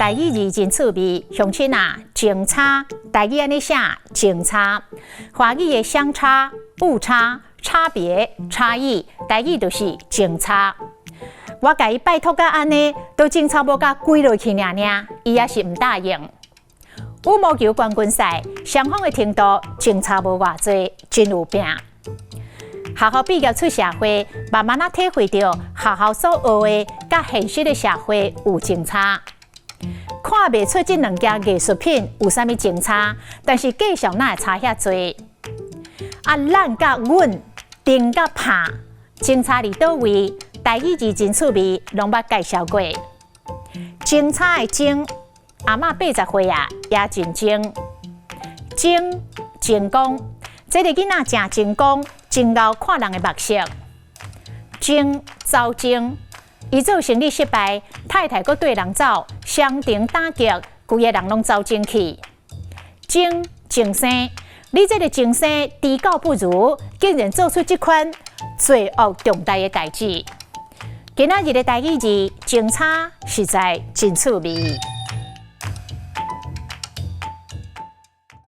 台語字真趣味，鄉親啊，精差，台語按呢寫，精差，華語的相差、誤差、差別、差異，台語就是精差。我共伊拜託甲按呢，都精差無共跪落去爾爾，伊也是毋答應。羽毛球冠軍賽，雙方的程度精差無偌濟，真有拼。學校畢業出社會，慢慢仔體會著學校所學的，佮現實的社會有精差。看袂出這兩件藝術品有啥物精差，但是價數哪會差遐濟？啊，咱佮阮，定佮拍，精差佇佗位？台語字真趣味，攏捌介紹過。精差的精，阿嬤80歲啊，也真精。精精工，這个囡仔誠精工，真𠢕看人的目色。精走精，伊做生理失敗，太太閣綴人走，雙重打擊，規个人攏走精去。精精生，你這个精生豬狗不如，竟然做出這款罪惡重大的代誌。今仔日的台語字，精差實在真趣味。